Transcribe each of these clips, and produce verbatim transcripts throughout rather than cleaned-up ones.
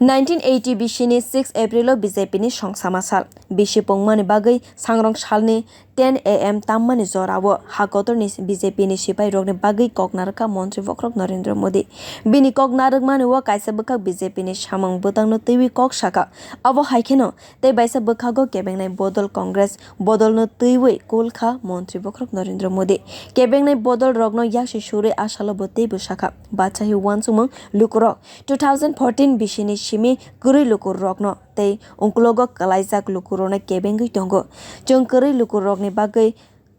Nineteen eighty bisini six April o B J P ni songsama sal. Bisi pungmani bagwi sangrong salni ten A M tammani jorao ha kotorni B J P ni sipai rokni bagwi kok narwkha Montri Bokhorok Narendra Modi. Bini kok narwkmani o kaisa bwkhak B J P ni samung bwtangno twiwi kok sakha. Abo hai kheno tei baisa bwkhago kebengnai bodol Congress bodolno twiwi kul kha Montri Bokhorok Narendra Modi. Kebengnai bodol rokno yaksi surwi a salo bo teibo sakha. Bachahi uansukmung lukurok two thousand fourteen bisini simi kwrwi lukurokno tei ungkulogo kwlaijak lukurokno kebengwi tongo. Chwng kwrwi lukurokni bagwi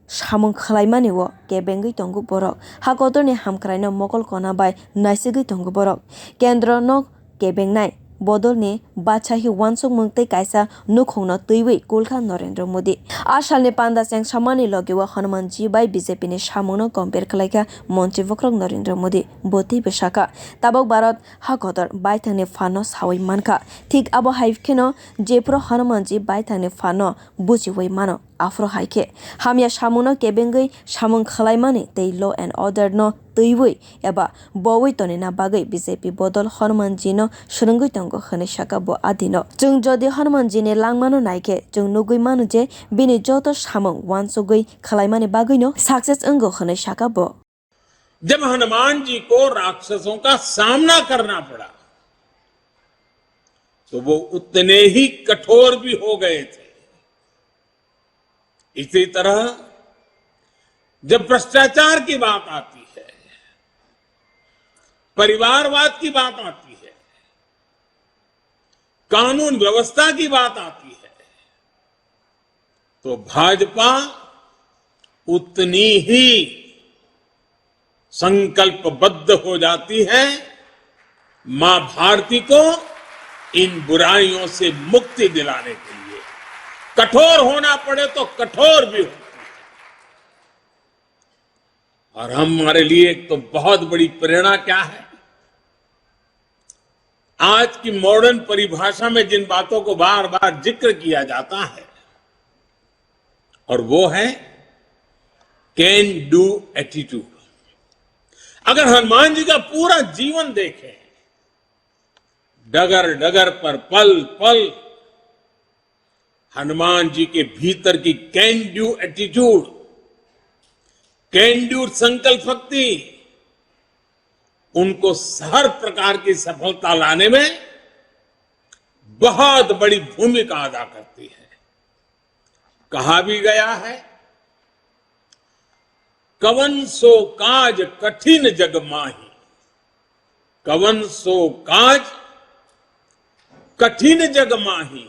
samung khwlaimani o kebengwi tongo borok. Ha kotorni hamkraino mokol kona bai naisigwi tongo borok. Kendro no kebengnai bodolni bachahi uansukmung tei kaisa nukhungno twiwi kulkha Narendra Modi. A salni panda chengsamani logi o Hanumanji bai B J P ni samungno compare khwlaikha Montri Bokhorok Narendra Modi. Bo teibo sakha, tabok Bharat ha kotor baithangni phanno sawi mankha. Thik abo hai kheno jephuru Hanumanji baithangni phanno bujiwi mano. Aphuru hai khe hamya samungno kebengwi samung khwlaimani tei law and order no twiwi eba bowi tonina bagwi B J P bodol Hanumanji no swrwngwi tongo hwnwi sakha bo adino. Chwng jodi Hanumanji ni langmano naikhe chwng nugwi mano je bini joto samung uansugwi khwlaimani bagwino success wngo hwnwi sakha bo. जब हनुमान जी को राक्षसों का सामना करना पड़ा, तो वो उतने ही कठोर भी हो गए थे। इसी तरह जब भ्रष्टाचार की बात आती है, परिवारवाद की बात आती है, कानून व्यवस्था की बात आती है, तो भाजपा उतनी ही संकल्पबद्ध हो जाती है मां भारती को इन बुराइयों से मुक्ति दिलाने के लिए। कठोर होना पड़े तो कठोर भी होती है। और हमारे लिए एक तो बहुत बड़ी प्रेरणा क्या है? आज की मॉडर्न परिभाषा में जिन बातों को बार बार जिक्र किया जाता है, और वो है कैन डू एटीट्यूड। अगर हनुमान जी का पूरा जीवन देखें, डगर डगर पर, पल पल हनुमान जी के भीतर की can do attitude, can do संकल्प शक्ति उनको हर प्रकार की सफलता लाने में बहुत बड़ी भूमिका अदा करती है। कहा भी गया है, कवन सो काज कठिन जग माही, कवन सो काज कठिन जग माही,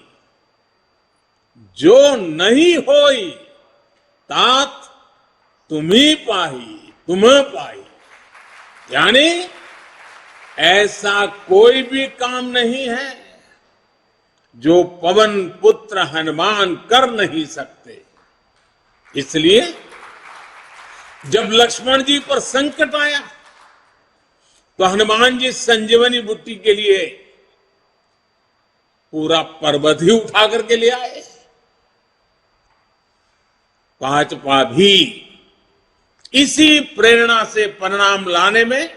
जो नहीं होई तात तुम्ही पाही, तुम्हें पाही। यानी ऐसा कोई भी काम नहीं है जो पवन पुत्र हनुमान कर नहीं सकते। इसलिए जब लक्ष्मण जी पर संकट आया, तो हनुमान जी संजीवनी बूटी के लिए पूरा पर्वत ही उठा करके ले आए। भाजपा भी इसी प्रेरणा से परिणाम लाने में,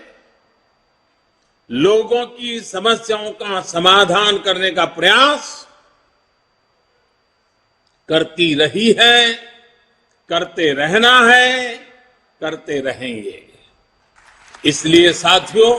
लोगों की समस्याओं का समाधान करने का प्रयास करती रही है, करते रहना है, करते रहेंगे। इसलिए साथियों,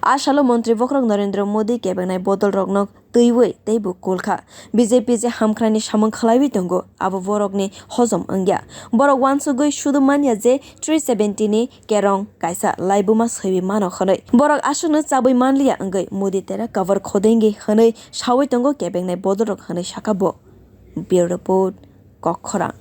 A salo Montri Bokhorok Narendra Modi kebengnai bodolrokno twiwi teibo kulkha. B J P je hamkraini samung khwlaiwi tongo, abo borokni hojom wngya. Borok uansugwi sudu manya je three seventy ni kerong kaisa laibuma swiwi mano hwnwi. Borok aswkno chabwi manliya wngwi Modi tera cover khodengwi hwnwi sawi tongo kebengnai bodolrok hwnwi sakha bo. Bureau Report, Kokkhorang.